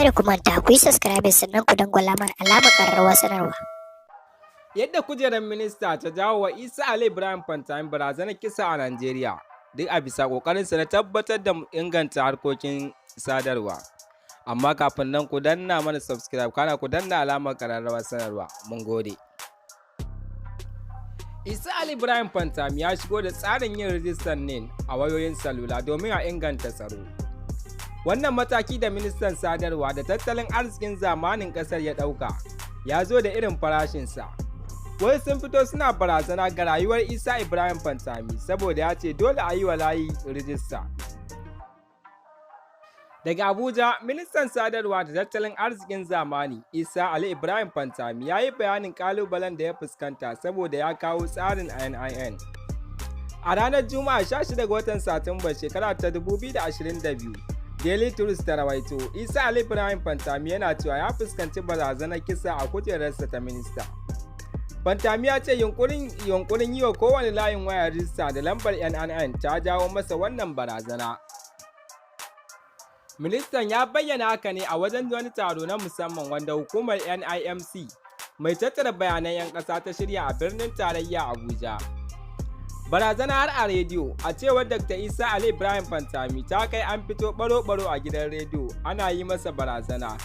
Kada ku manta ku yi subscribe sannan ku dangwala mana alamar ƙararrawar sanarwa. Yadda kujerar minista ta jawo wa Isa Ali Ibrahim Pantami barazanar kisa a Najeriya, duk a bisa ƙoƙarinsa na tabbatar da inganta harkokin sadarwa. Amma kafin nan, ku danna mana subscribe, kana ku danna alamar ƙararrawar sanarwa. Mun gode. Isa Ali Ibrahim Pantami ya shigo da tsarin yin rijistar NIN a wayoyin salula domin a inganta tsaro. Wannan mataki da ministan sadarwa da tattalin arzikin zamanin ƙasar ya ɗauka ya zo da irin farashinsa. Wasu sun fito suna barazana ga rayuwar Isa Ibrahim Pantami saboda ya ce dole a yi wa layi rijista. Daga Abuja, ministan sadarwa da tattalin arzikin zamani Isa Ali Ibrahim Pantami ya yi bayanin kalubalen da ya fuskanta saboda ya kawo tsarin NIN. A ranar Juma'a 16 ga watan Satumba shekara ta 2022, Daily Trust ta rawaito, Isa Ali Ibrahim Pantami yana cewa ya fuskanci barazanar kisa a kujerarsa ta minista. Pantami ya ce yunkurin yi wa kowane layin waya rijista da lambar NIN ta jawo masa wannan barazana. Ministan ya bayyana haka ne a wajen wani taro na musamman wanda hukumar NIMC mai tattara bayanan 'yan ƙasa ta shirya a birnin tarayya Abuja. Barazana har a rediyo, a cewar Dr. Isa Ali Ibrahim Pantami, ta kai an fito baro-baro a gidan rediyo ana yi masa barazana.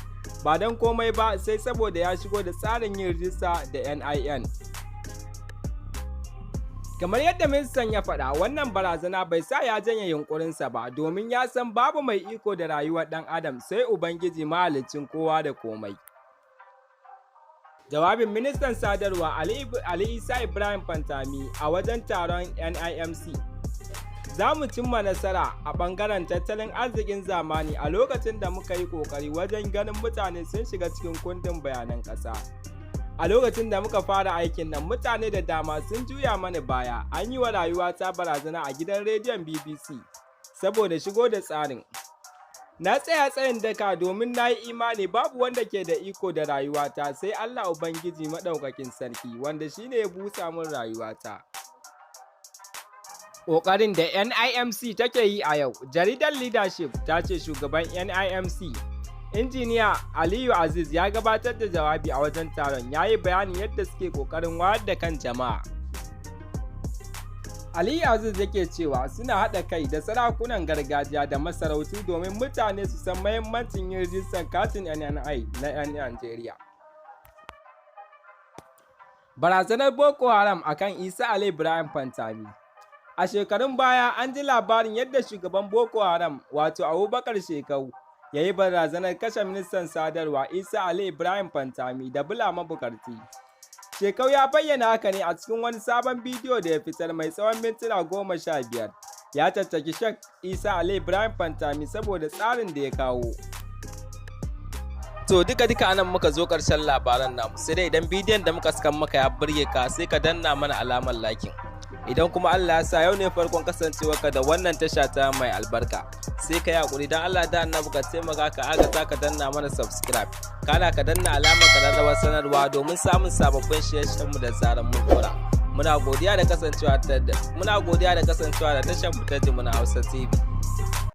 Ba don komai ba sai saboda ya shigo da tsarin yin rijista da NIN. Kamar yadda ministan ya faɗa, wannan barazana bai sa ya janye yunkurinsa ba, domin ya san babu mai iko da rayuwar ɗan adam sai Ubangiji mahaliccin kowa da komai. Jawabin ministan sadarwa Ali Isa Ibrahim Pantami a wajen taron NIMC. Za mu cimma nasara a ɓangaren tattalin arzikin zamani a lokacin da muka yi ƙoƙari wajen ganin mutane sun shiga cikin kundin bayanan ƙasa. A lokacin da muka fara aikin nan, mutane da dama sun juya mani baya, an yi wa rayuwata barazana a gidan rediyon BBC saboda shigo da tsarin. Na tsaya tsayin daka domin na yi imani babu wanda ke da iko da rayuwata sai Allah Ubangiji Maɗaukakin Sarki, wanda shi ne ya busa min rayuwata. Ƙoƙarin da NIMC take yi a yau, jaridar Leadership ta ce shugaban NIMC, Injiniya Aliyu Aziz, ya gabatar da jawabi a wajen taron, ya yi bayanin yadda suke ƙoƙarin wayar da kan jama'a. Aliyu Aziz yake cewa suna haɗa kai da sarakunan gargajiya da masarautu domin mutane su san mahimmancin yin rijistar katin NIN na 'yan Najeriya. Barazanar Boko Haram akan Isa Ali Ibrahim Pantami. A shekarun baya an ji labarin yadda shugaban Boko Haram, wato Abubakar Shekau, ya yi barazanar kashe ministan sadarwa Isa Ali Ibrahim Pantami da Bulama Bukarti. Shekau ya bayyana haka ne a cikin wani sabon bidiyo da ya fitar mai tsawon mintuna 15. Ya caccaki Sheikh Isa Ali Ibrahim Pantami saboda tsarin da ya kawo. To, duka duka anan muka zo ƙarshen labaran namu, sai dai idan bidiyon da muka saka maka ya burge ka, sai ka danna mana alamar liking. Idan kuma Allah ya sa yau ne farkon kasancewarka da wannan tasha ta mai albarka, sai ka yi hakuri, don Allah da Annabi ka taimaka ka agaza ka danna mana subscribe. Kana ka danna alamar kararrawar sanarwa domin samun sababbin shirye-shiryenmu da zaran mun dora. Muna godiya da kasancewa da tashar mu ta Jimina Hausa TV.